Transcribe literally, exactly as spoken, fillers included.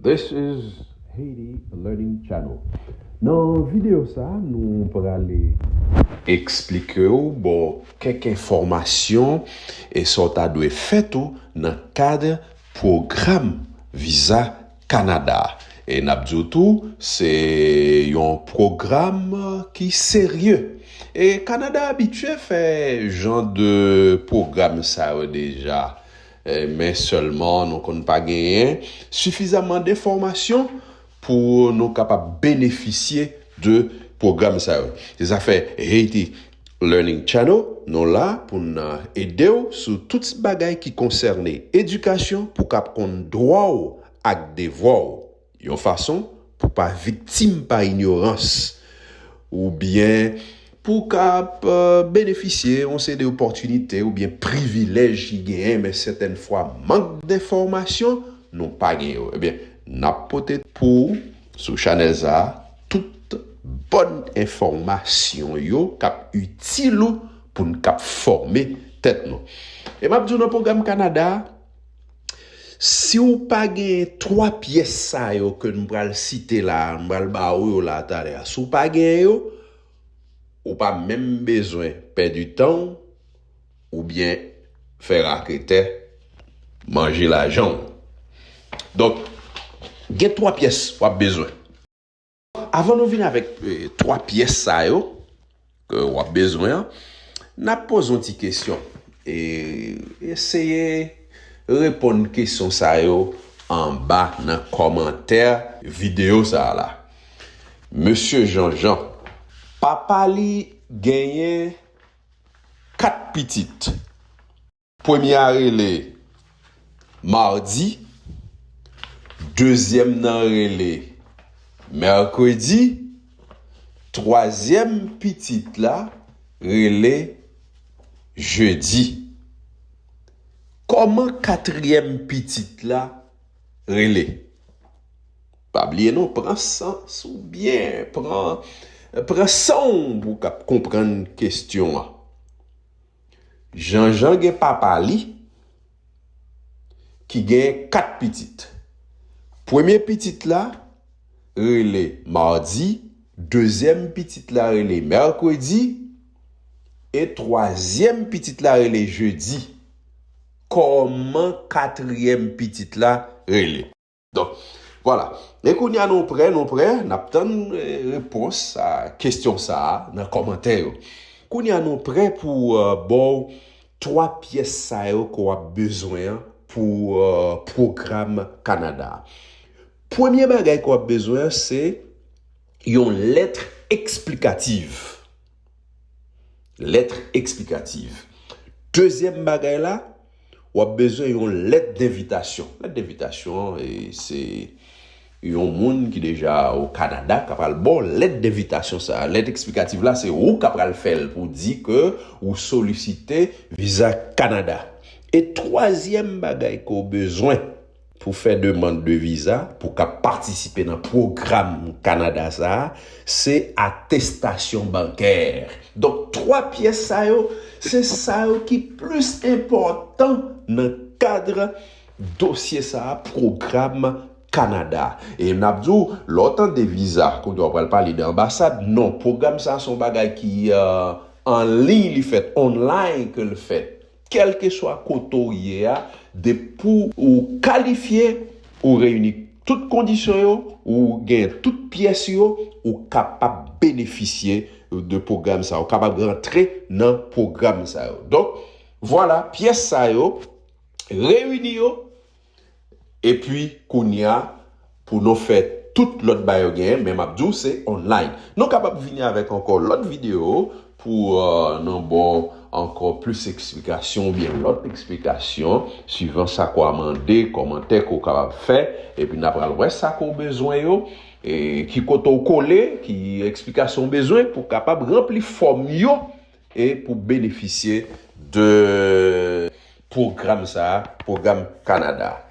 This is Haiti Learning Channel. Nan videyo sa, nou prale eksplike w, ba w kèk enfòmasyon e sa w ta dwe fè tou nan kad pwogram viza Kanada. E n ap di w tou, se yon pwogram ki serye. E Kanada abitye fè jan de pwogram sa yo deja. E, men sèlman, nou konn pa genyen sifizaman de enfòmasyon pou nou kapab benefisye de pwogram sa yo. Se sa fè Haiti Learning Channel, nou la pou n ede w sou tout bagay ki konsène edikasyon pou w kab konn dwa w ak devwa w yon fason pou pa viktim pa inyorans, oubyen pou w kab, euh, benefisye yon seri de opòtinite oubyen privilèj ki genyen, men sètèn fwa mank de enfòmasyon, nou pa gen yo. Ebyen, n ap pote pou ou sou chanèl sa a tout bòn enfòmasyon yo k ap itil ou pou n kab fòme tèt nou. E m ap di w nan pwogram Kanada a, si w pa gen twa pyès sa yo ke m pral site la, m pral ba ou yo la talè a, si w pa gen yo, ou pa menm bezwen pèdi tan w oubyen fè raketè manje lajan w. Donk, gen twa pyès w ap bezwen. Avan nou vin avèk, eh, twa pyès sa yo ke w ap bezwen an, n ap poze yon ti kesyon. E eseye reponn kesyon sa yo anba nan kòmantè videyo sa a la. Mesye Jean Jean, papa li genyen kat pitit. Premye a rele Madi, dezyèm nan rele Mèkredi, twazyèm pitit la rele Jedi. Kòman katriyèm pitit la rele? Pa bliye non, pran sans ou byen, pran, pran san w pou w kab konprann kesyon an. Jean Jean gen papa li ki gen kat pitit. Premye pitit la rele Madi, dezyèm pitit la rele Mèkredi, e twazyèm pitit la rele Jedi. Kòman katriyèm pitit la rele? Donk, vwala. E kounye a nou prè, nou prè, n ap tann, eh, repons a kesyon sa a nan kòmantè yo. Kounye a nou prè pou, eh, ba w twa pyès sa yo ke w ap bezwen an pou, eh, pwogram Kanada a. Premye bagay ke w ap bezwen an, se yon lèt eksplikatif. Lèt eksplikatif. Dezyèm bagay la, w ap bezwen yon lèt denvitasyon. Lèt denvitasyon, e, se yon moun ki deja o Kanada k ap al ba w lèt denvitasyon sa a. Lèt eksplikatif la, se ou k ap al fè l pou di ke ou solisite viza Kanada. E twazyèm bagay ke w bezwen pou fè demann de viza, pou w ka patisipe nan pwogram Kanada sa a, se atestasyon bankè. Donk, twa pyès sa yo, se sa yo ki plis enpòtan nan kad dosye sa a, pwogram Kanada. E n ap di w, lè w tande viza, kounye a w pral pale de anbasad, non, pwogram sa a se yon bagay ki, euh, an liy li fèt, online ke l fèt. Kèlkeswa kote w ye a, depi w kalifye, ou reyini tout kondisyon yo, ou gen tout pyès yo, ou kapab benefisye de pwogram sa, ou kapab rantre nan pwogram sa yo. Donk, vwala, pyès sa yo, reyini yo, epi kounye a, pou nou fè tout lòt bagay yo genyen, men m ap di w se online. Nou kapab vini avèk ankò lòt videyo pou, euh, nou ba w ankò plis eksplikasyon oubyen lòt eksplikasyon, swivan sa ke w a mande, kòmantè ke w kapab fè, epi n a pral wè sa ke w bezwen yo, e ki kote w kole, ki eksplikasyon w bezwen pou w kapab ranpli fòm yo e pou benefisye de pwogram sa a, pwogram Kanada.